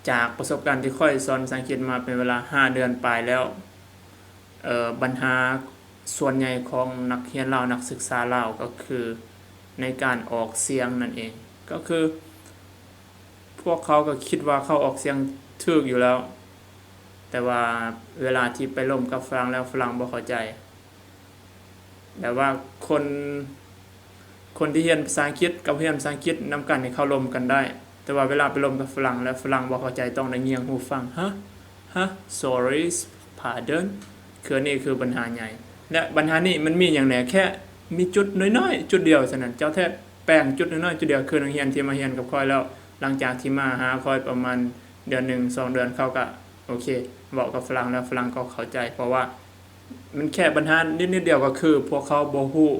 ຈາກປະສົບການທີ່ຂ້ອຍສອນພາສາອັງກິດມາເປັນເວລາຫ້າເດືອນປາຍແລ້ວ, ເອີ ບັນຫາສ່ວນໃຫຍ່ຂອງນັກຮຽນລາວ, ນັກສຶກສາລາວ ກໍຄືໃນການອອກສຽງນັ້ນເອງ. ກໍຄືພວກເຂົາກໍຄິດວ່າເຂົາອອກສຽງຖືກຢູ່ແລ້ວ, ແຕ່ວ່າເວລາທີ່ໄປລົມກັບຝຣັ່ງແລ້ວ ຝຣັ່ງບໍ່ເຂົ້າໃຈ. ແບບວ່າຄົນ ຄົນທີ່ຮຽນພາສາອັງກິດກັບຮຽນພາສາອັງກິດນຳກັນນີ້ ເຂົາລົມກັນໄດ້, ແຕ່ວ່າເວລາໄປລົມກັບຝຣັ່ງແລ້ວ ຝຣັ່ງບໍ່ເຂົ້າໃຈ, ຕ້ອງໄດ້ງຽງຫູຟັງ, ຮະ? ຮະ? Sorry, pardon. ຄືອັນນີ້ຄືບັນຫາໃຫຍ່ ແລະ ບັນຫານີ້ມັນມີຫຍັງແດ່? ແຄ່ມີຈຸດນ້ອຍໆ ຈຸດດຽວເທົ່ານັ້ນ. ເຈົ້າແຄ່ແປງຈຸດນ້ອຍໆ ຈຸດດຽວ, ຄືນັກຮຽນທີ່ມາຮຽນກັບຂ້ອຍແລ້ວ ຫຼັງຈາກທີ່ມາຫາຂ້ອຍປະມານເດືອນໜຶ່ງ ສອງເດືອນ ເຂົາກໍໂອເຄ ເວົ້າກັບຝຣັ່ງແລ້ວ ຝຣັ່ງກໍເຂົ້າໃຈ, ເພາະວ່າ ມັນແຄ່ບັນຫານິດໆດຽວ ກໍຄືພວກເຂົາບໍ່ຮູ້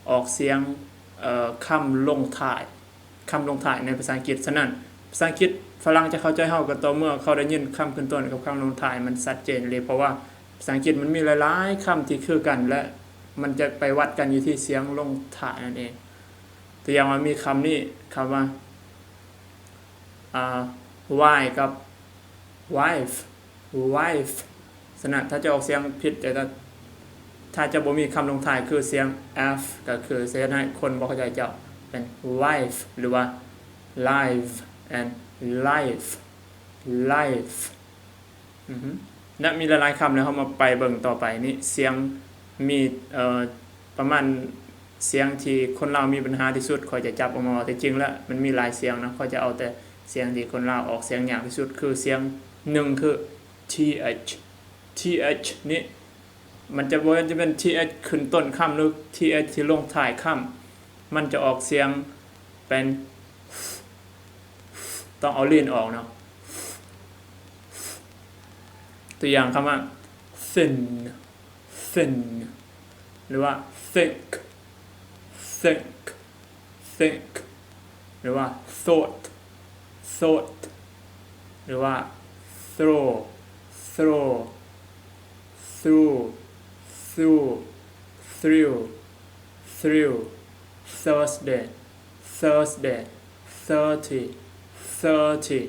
ອອກສຽງ ເອີ ຄຳລົງທ້າຍ, ຄຳລົງທ້າຍໃນພາສາອັງກິດ. ສະນັ້ນ ພາສາອັງກິດຝຣັ່ງຈະເຂົ້າໃຈເຮົາກໍຕໍ່ເມື່ອເຂົາໄດ້ຍິນຄຳຂຶ້ນຕົ້ນກັບຄຳລົງທ້າຍ ມັນຊັດເຈນເລີຍ, ເພາະວ່າພາສາອັງກິດມັນມີຫຼາຍໆຄຳທີ່ຄືກັນ ແລະ ມັນຈະໄປວັດກັນຢູ່ທີ່ສຽງລົງທ້າຍນັ້ນເອງ. ຕົວຢ່າງວ່າມີຄຳນີ້, ຄຳວ່າ ອາ Y ກັບ wife, wife. ສະນັ້ນ ຖ້າຈະອອກສຽງຜິດ, ຈະ ຖ້າຈະບໍ່ມີຄຳລົງທ້າຍຄືສຽງ F ກໍຄືຈະເຮັດໃຫ້ຄົນບໍ່ເຂົ້າໃຈເຈົ້າ, ເປັນ wife ຫຼືວ່າ live and life, life. ອືຮຶ ແລະ ມີຫຼາຍໆຄຳ ແລ້ວເຮົາມາໄປເບິ່ງຕໍ່ໄປນີ້. ສຽງມີ ເອີ ປະມານສຽງທີ່ຄົນລາວມີບັນຫາທີ່ສຸດ ຂ້ອຍຈະຈັບອອກມາເວົ້າ. ແຕ່ຈິງແລ້ວມັນມີຫຼາຍສຽງນະ, ຂ້ອຍຈະເອົາແຕ່ສຽງທີ່ຄົນລາວອອກສຽງຍາກທີ່ສຸດ. ຄືສຽງໜຶ່ງຄື th, th ນີ້ມັນຈະບໍ່ວ່າຈະເປັນ th ຂຶ້ນຕົ້ນຄຳ ຫຼື th ທີ່ລົງທ້າຍຄຳ, ມັນຈະອອກສຽງເປັນ F, F, ຕ້ອງເອົາລີ້ນອອກເນາະ. F, F. ຕົວຢ່າງຄຳວ່າ thin, thin ຫຼືວ່າ thick, thick, thick ຫຼືວ່າ thought, thought ຫຼືວ່າ throw, throw, through, through, through, through, Thursday, Thursday, thirty, thirty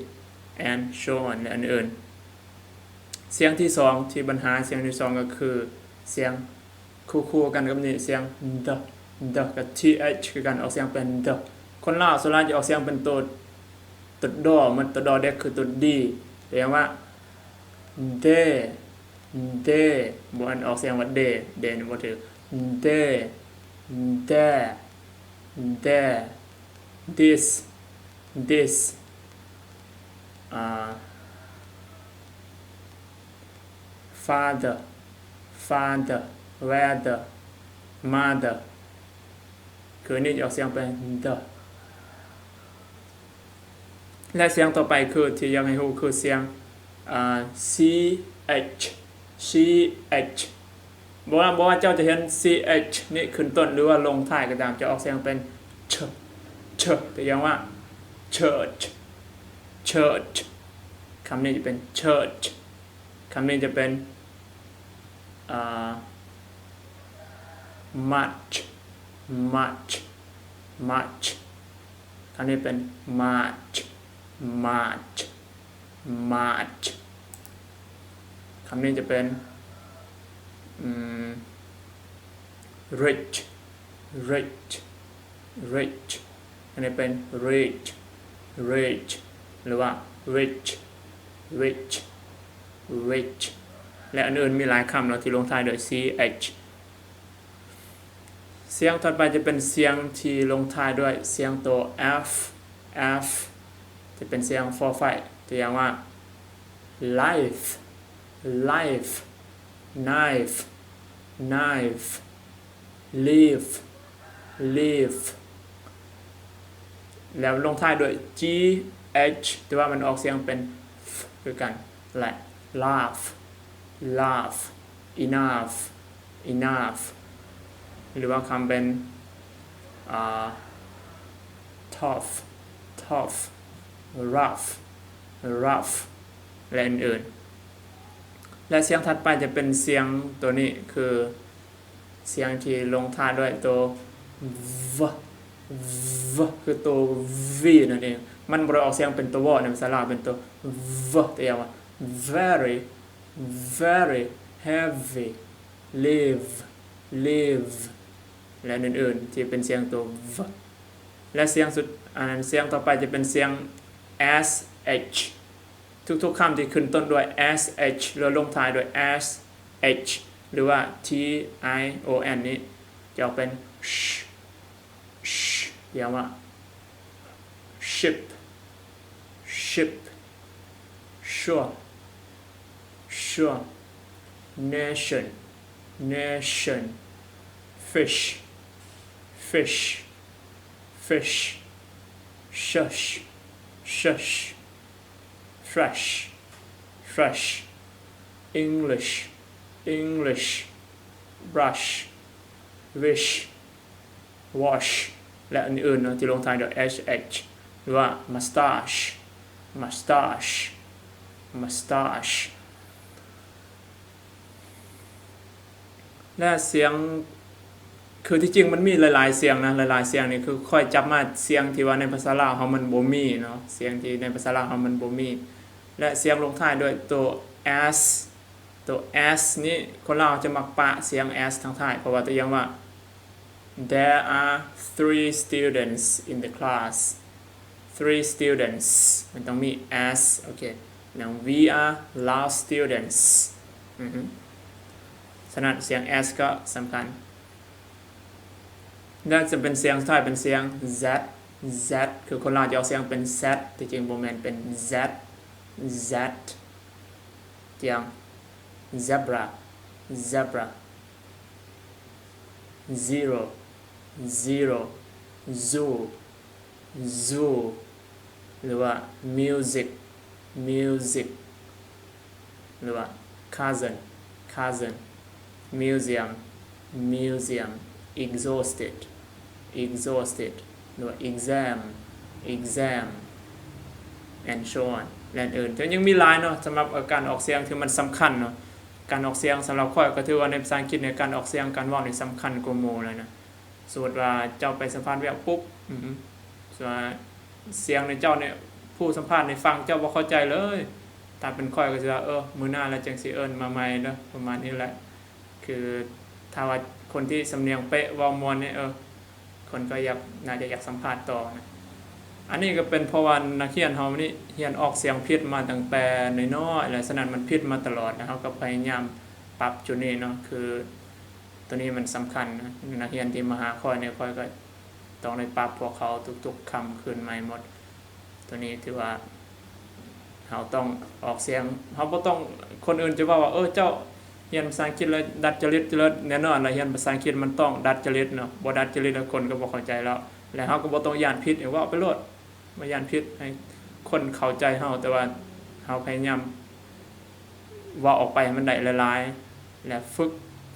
and so on ແລະ ອື່ນໆ. ສຽງທີສອງ ທີ່ບັນຫາສຽງທີສອງກໍຄືສຽງຄູ່ໆກັນກັບນີ້ ສຽງ d, d ກັບ th ຄືກັນ ອອກສຽງເປັນ d. ຄົນລາວສ່ວນຫຼາຍຈະອອກສຽງເປັນໂຕ ໂຕ ດ ໝົດ, ໂຕ ດ ເດັກຄືໂຕ d. ເອີ້ນວ່າ d, d ບໍ່ແມ່ນອອກສຽງວ່າ d, d ນີ້ບໍ່ຖືກ. d, d, d, this, this, ອ່າ father, father, weather, mother ຄືນີ້ຈະອອກສຽງເປັນ d. ແລະ ສຽງຕໍ່ໄປຄື ທີ່ຢາກໃຫ້ຮູ້ຄືສຽງ ອ່າ ch, ch. ບໍ່ວ່າ ບໍ່ວ່າເຈົ້າຈະຮຽນ ch ນີ້ຂຶ້ນຕົ້ນ ຫຼືວ່າລົງທ້າຍກໍຕາມ ຈະອອກສຽງເປັນ ch, ch. ຕົວຢ່າງວ່າ church, church. ຄຳນີ້ຈະເປັນ church. ຄຳນີ້ຈະເປັນ ອ່າ march, march, march. ຄຳນີ້ເປັນ march, march, march. ຄຳນີ້ຈະເປັນ ອືມ rich, rich, rich. ອັນນີ້ເປັນ rich, rich ຫຼືວ່າ rich, rich, rich ແລະ ອື່ນໆ ມີຫຼາຍຄຳເນາະ ທີ່ລົງທ້າຍດ້ວຍ ch. ສຽງຖັດໄປຈະເປັນສຽງທີ່ລົງທ້າຍດ້ວຍສຽງໂຕ f, f ຈະເປັນສຽງ fo, fi. ຕົວຢ່າງວ່າ life, life, knife, knife, leaf, leaf ແລ້ວລົງທ້າຍດ້ວຍ g, h ແຕ່ວ່າມັນອອກສຽງເປັນ f ຄືກັນ ແລະ laugh, laugh, enough, enough ຫຼືວ່າຄຳເປັນ ອ່າ tough, tough, rough, rough ແລະ ອື່ນໆ. ແລະ ສຽງຖັດໄປຈະເປັນສຽງໂຕນີ້ ຄືສຽງທີ່ລົງທ້າຍດ້ວຍໂຕ v, V ຄືໂຕ V ນັ້ນເອງ. ມັນບໍ່ໄດ້ອອກສຽງເປັນໂຕ V ໃນພາສາລາວ ເປັນໂຕ V ຕົວຢ່າງວ່າ very very heavy, live, live ແລະ ອື່ນໆ ທີ່ເປັນສຽງໂຕ V. ແລະ ສຽງສຸດ ອັນນັ້ນ ສຽງຕໍ່ໄປຈະເປັນສຽງ S H. ທຸກໆຄຳທີ່ຂຶ້ນຕົ້ນດ້ວຍ S H ຫຼື ລົງທ້າຍດ້ວຍ S H ຫຼືວ່າ T I O N ນີ້ ຈະອອກເປັນ sh, sh ຢ່າງວ່າ ship, ship, sure, sure, nation, nation, fish, fish, fish, shush, shush, fresh, fresh, English, English, brush, wish, wash ແລະ ອື່ນໆເນາະ ທີ່ລົງທ້າຍດ້ວຍ H H ຫຼືວ່າ mustache, mustache, mustache. ແລະ ສຽງ ຄືທີ່ຈິງມັນມີຫຼາຍໆສຽງນະ, ຫຼາຍໆສຽງນີ້ຄືຂ້ອຍຈັບມາສຽງທີ່ວ່າໃນພາສາລາວເຮົາມັນບໍ່ມີເນາະ, ສຽງທີ່ໃນພາສາລາວເຮົາມັນບໍ່ມີ. ແລະ ສຽງລົງທ້າຍດ້ວຍໂຕ S, ໂຕ S ນີ້ຄົນລາວຈະມັກປະສຽງ S ທາງທ້າຍ ເພາະວ່າຕົວຢ່າງວ່າ There are three students in the class. Three students ມັນຕ້ອງມີ S, ໂອເຄ ແລ້ວ We are last students. ອືຮຶ ສະນັ້ນສຽງ S ກໍສຳຄັນ. ແລ້ວຈະເປັນສຽງສຸດທ້າຍເປັນສຽງ Z, Z ຄືຄົນລາວຈະອອກສຽງເປັນ Z, ທີ່ຈິງບໍ່ແມ່ນເປັນ Z, Z ຢ່າງ zebra, zebra, zero, zero, zoo, zoo ຫຼືວ່າ music, music ຫຼືວ່າ cousin, cousin, museum, museum, exhausted, exhausted ຫຼືວ່າ exam, exam and so on ແລະ ອື່ນໆ. ແຕ່ຍັງມີຫຼາຍເນາະ ສຳລັບ ເອີ ການອອກສຽງທີ່ມັນສຳຄັນເນາະ. ການອອກສຽງສຳລັບຂ້ອຍກໍຖືວ່າໃນພາສາອັງກິດນີ້ ການອອກສຽງ ການເວົ້ານີ້ສຳຄັນກວ່າໝູ່ເລີຍນະ. ສົມມຸດວ່າເຈົ້າໄປສຳພາດວຽກປຸບ ອື ວ່າສຽງໃນເຈົ້ານີ້ ຜູ້ສຳພາດນີ້ຟັງເຈົ້າບໍ່ເຂົ້າໃຈເລີຍ. ຖ້າເປັນຂ້ອຍກໍຊິວ່າ ເອີ ມື້ໜ້າແລ້ວຈັ່ງຊິເອີ້ນມາໃໝ່ເດີ ປະມານນີ້ແຫຼະ. ຄືຖ້າວ່າຄົນທີ່ສຳນຽງເປະ ເວົ້າມ່ວນນີ້ ເອີ ຄົນກໍຢາກ ໜ້າຈະຢາກສຳພາດຕໍ່ນະ. ອັນນີ້ກໍເປັນເພາະວ່ານັກຮຽນເຮົານີ້ຮຽນອອກສຽງຜິດມາຕັ້ງແຕ່ນ້ອຍໆ ແລະ ສະນັ້ນມັນຜິດມາຕະຫຼອດ ແລະ ເຮົາກໍພະຍາຍາມປັບຈຸດນີ້ເນາະ. ຄື ໂຕນີ້ມັນສຳຄັນນະ. ນັກຮຽນທີ່ມາຫາຂ້ອຍນີ້ ຂ້ອຍກໍຕ້ອງໄດ້ປັບພວກເຂົາທຸກໆຄຳຄືນໃໝ່ໝົດ. ໂຕນີ້ຖືວ່າເຮົາຕ້ອງອອກສຽງ, ເຮົາບໍ່ຕ້ອງ, ຄົນອື່ນຈະເວົ້າວ່າ ເອີ ເຈົ້າຮຽນພາສາອັງກິດແລ້ວດັດຈະລິດເລີດ. ແນ່ນອນລະ ຮຽນພາສາອັງກິດມັນຕ້ອງດັດຈະລິດເນາະ, ບໍ່ດັດຈະລິດແລ້ວຄົນກໍບໍ່ເຂົ້າໃຈແລ້ວ. ແລະ ເຮົາກໍບໍ່ຕ້ອງຢ້ານຜິດ, ເວົ້າໄປໂລດ. ບໍ່ຢ້ານຜິດໃຫ້ຄົນເຂົ້າໃຈເຮົາ, ແຕ່ວ່າເຮົາພະຍາຍາມເວົ້າອອກໄປໃຫ້ມັນໄດ້ຫຼາຍໆ ແລະ ຝຶກ,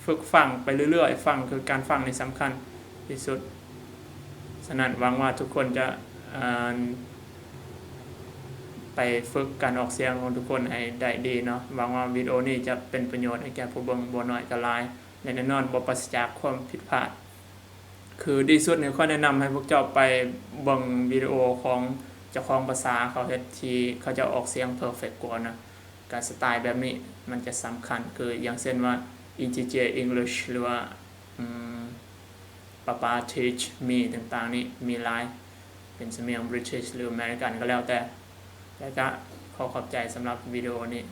ຝຶກຟັງໄປເລື້ອຍໆ. ຟັງ, ຄືການຟັງນີ້ສຳຄັນທີ່ສຸດ. ສະນັ້ນ ຫວັງວ່າທຸກຄົນຈະ, ເອີ, ໄປຝຶກການອອກສຽງຂອງທຸກຄົນໃຫ້ໄດ້ດີເນາະ. ຫວັງວ່າວິດີໂອນີ້ຈະເປັນປະໂຫຍດໃຫ້ແກ່ຜູ້ເບິ່ງບໍ່ໜ້ອຍກໍຫຼາຍ ແລະ ແນ່ນອນບໍ່ປາສະຈາກຄວາມຜິດພາດ. ຄືດີສຸດນີ້ ຂ້ອຍແນະນຳໃຫ້ພວກເຈົ້າໄປເບິ່ງວິດີໂອຂອງເຈົ້າຂອງພາສາເຂົາເຮັດ ທີ່ເຂົາເຈົ້າອອກສຽງເພີເຟັກກວ່ານະ. ການສະໄຕແບບນີ້ມັນຈະສຳຄັນ ຄືຢ່າງເຊັ່ນວ່າ Integer English ຫຼືວ່າ ອືມ Papa Teach Me ຕ່າງໆນີ້ມີຫຼາຍ ເປັນສຳນຽງ British ຫຼື American ກໍແລ້ວແຕ່. ແລ້ວກະຂໍຂອບໃຈສຳລັບວິດີໂອນີ້.